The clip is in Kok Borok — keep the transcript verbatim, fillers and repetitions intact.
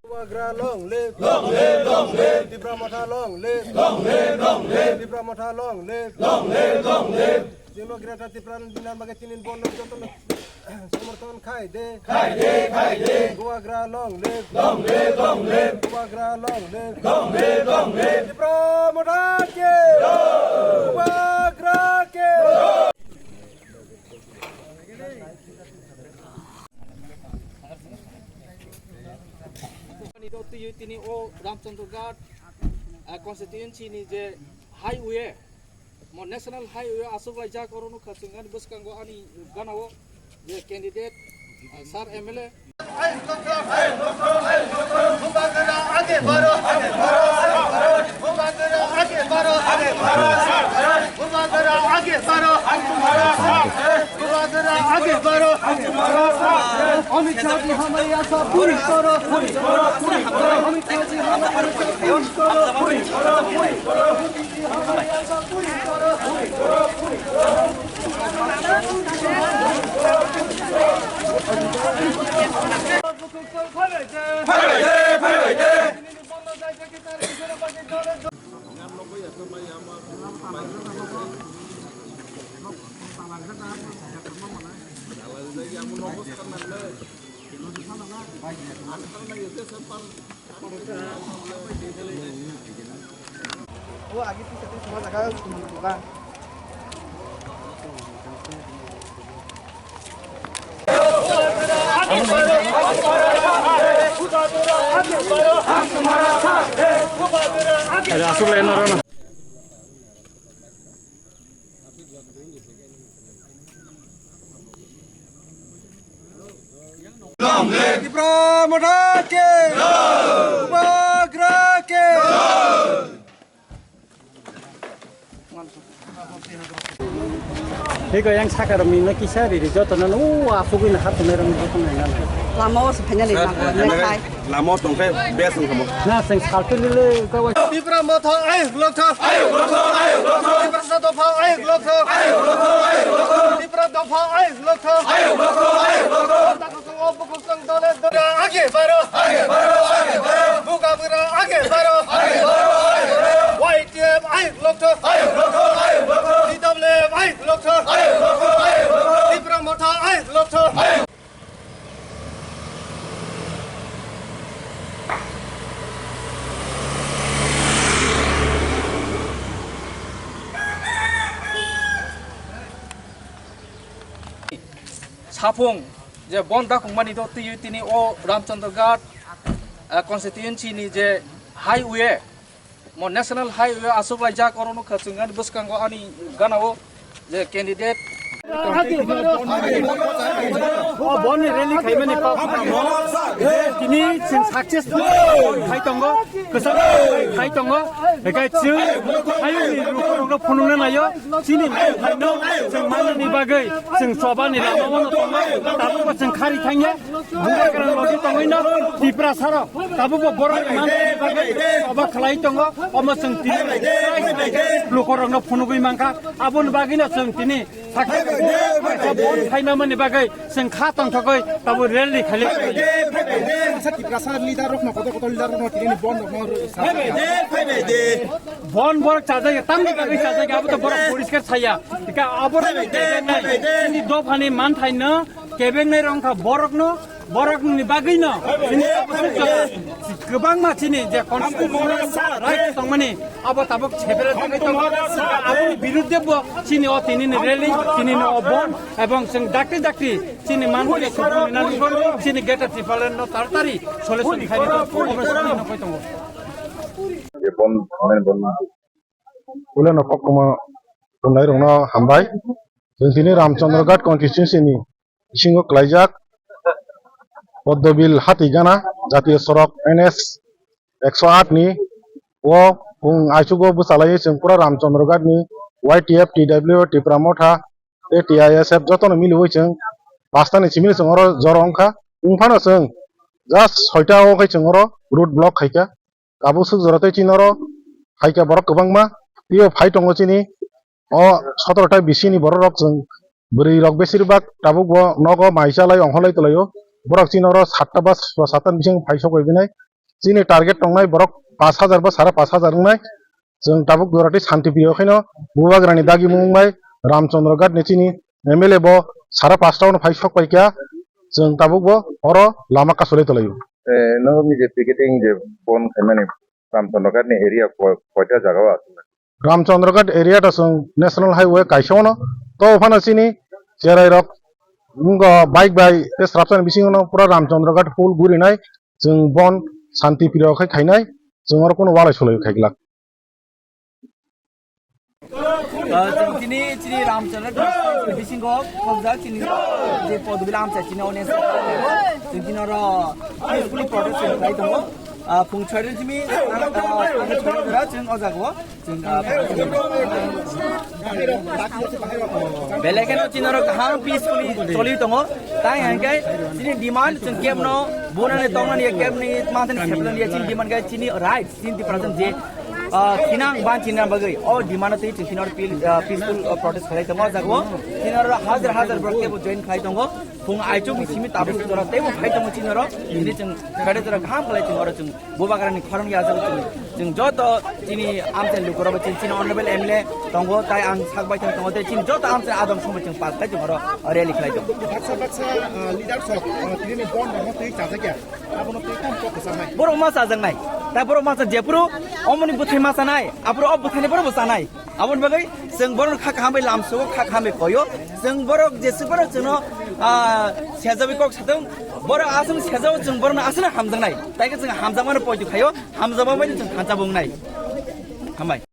Bubagra long live! Long live, long live! Tipra Motha long live! Long live, long live! Tipra Motha long live! Long live, long live! Chwngno Greater Tipraland bini bagwi tinin bono jotono somorthon khai de. Khai de, khai de. Bubagra long live! Long live, long live! Bubagra long live! Long live, long live! Tipra Motha ki! Jai! Bubagra ki! Jai! Ani do twi tini o Ramchandra Ghat, ah, constituency ni je highway, mo national highway aswk laijak, oro nukha chwng ani bwskango ani gana o je candidate, ah, sir M L A. Amit शाह जी हमारे यहाँ सब पूरी करो, पूरी करो, पूरी करो। अमित शाह जी हमारे यहाँ सब पूरी करो, पूरी करो। अमित शाह जी हमारे यहाँ सब पूरी करो, पूरी करो, पूरी करो। Asuk le noro no. Tipra Motha ki! Bubagra ki! Hiko yang sakar mi na kisa ri ri joto na nu asugui na hatu meram joto na na. Lama o se phanya le na ko ne khai. Lama o tongkhe bes wngkha mo. Na seng saltu lele ka wa. Tipra Motha ayuk lokthok. Ayuk lokthok, ayuk lokthok. Tipra Dopha ayuk lokthok. Ayuk lokthok, ayuk lokthok. Tipra Dopha ayuk lokthok. Ayuk lokthok, ayuk lokthok. Bubagra age baro. Age baro, age baro. Bubagra age baro. Age baro, age baro. Y T F ayuk lokthok. Ayuk lokthok, ayuk lokthok. T W F ayuk lokthok. Ayuk lokthok, ayuk lokthok. Tipra Motha ayuk lokthok. Ayuk. Saphung je bon dakungmani do twi tini o Ramchandra Ghat, eh, constituency ni je highway, mo national highway aswk laijak, oro nukha chwng ani bwskango ani gana o je candidate. O bonni rally khaimani kok tamo. Tini chwng successful khai tongo. Kwchang khai tongo. Hikai chwng hayungni rukno phunukna naio. Chini manthaino chwng manani bagwi chwng chobani lama wano tongo. Tabukbo chwng khari thangya. Bubagrang logi tongwino Tiprasarok tabukbo borok manthani bagwi choba khlai tongo. Omo chwng tini lukorokno phunugwi mankha. Aboni bagwino chwng tini sakha bon khaimamani bagwi chwng kha tongthogwi tabo rally khali. Tiprasa leader rokno, kotor kotor leader rokno tini bon rokno. Bon borok chajak ya, tamni bagwi chajak ya, abo to borok poriskar saya. Tika abo to kebeng nai. Chini dophani manthaino kebeng nai rong kha borokno, borokni bagwino. Chini kwbangma chini je constitutional right tongmani abo tabuk sebera tongwi tongo. Aboni birudde bo chini o tinini rally, tinini o bon, ebong chwng dakti dakti chini manthai chini Greater Tipraland no taratari solution khaini tongo. Ulo no koktwma tongnai rokno hambai. Chwng tini Ramchandra Ghat constituency ni bisingo klaijak Poddobil Hatigana jatiyo sorok N S ekso aat ni o pung aichugo bwchalai chwng pura Ramchandra Ghat ni Y T F, T W, Tipra Motha tei T I S F jotono miliwi chwng pasta ni simi chwng oro joro wngkha. Wngphano chwng just soita o khai chwng oro road block khaikha. Tabuk swk jora tei chini oro phaikha borok kwbangma. Tei o phai tongo chini o sotoro ta bisini borok rok chwng bwrwi rok besir bak tabuk bo nogo mai chalai ongkholai twlaio. Borok chini oro satta ba sata ni bising phai sok bai binai. Chini target tongnai borok pash hajar ba sare pash hajar wngnai. Chwng tabuk jora tei shanti priyo khaino Bubagrani dagi mung bai Ramchandra Ghat ni chini M L A bo sare pash ta no phai sok pai kha. Chwng tabuk bo oro lama kasolai tolai o. Eh, no, ni je picketing je bon khaimani Ramchandra Ghat ni area ko-, koita jaga o aswk? Ramchandra Ghat area ta chwng National Highway kaisa ono. To phano chini cherai rok wngkha bike bai tei srapsa ni bisingo no pura Ramchandra Ghat full gurinai. Chwng bon shanti priyo khai khainai. Chwng oro kuno walai sulai khai glak. Ah, chwng chini, chini Ramchandra Ghat bisingo khobjak chini je Podubila amchai chini ones. Chwng chini oro peacefully protest khlai tongo. Ah, phung chhari chini, ah, chwng o jaga o. Belai kheno chini oro kaham peacefully choli tongo. Tai hwnkhe chini demand chwng kebno bunani tongnani kebni manthani sepnani chini demand khe chini right chini Tiprasa je, ah, thinang ban chini bagwi o demand twi chwng chini oro pil-, ah, peaceful, ah, protest khlai tongo o jaga o. Chini oro hajar hajar borok kebo join khlai tongo. Phung aichuk ni simi tabuk jora teibo phai tongo chini oro. Chini chwng kare jora kaham khlai chwng oro chwng Bubagrani khorang ya jora chwng, chwng joto chini amchai lukurok chini, chini honorable M L A tongo, tai ang sak bai thang tongo, tei chini joto amchai adong song chwng pass khlai chwng oro rally khlai tongo. Baksa baksa, ah, leaders rok, ah, tini ni bon rok twi chajakya. Abono twi kam kok sanai. Borok ma chajaknai. Tai borok ma cha jephuru omoni bwthai ma chanai, aphuru o bwthaini borok bo chanai. Aboni bagwi chwng borokno kha kaham bai lamsogo, kha kaham bai koyo. Chwng borok jeswk borok chwngno, ah, sejawi kok satung, borok aswk sejao chwng borokno aswkno hamjaknai. Tai khe chwng hamjakmano poito khaio, hamjakma bai chwng thansa bo wngnai. Hambai.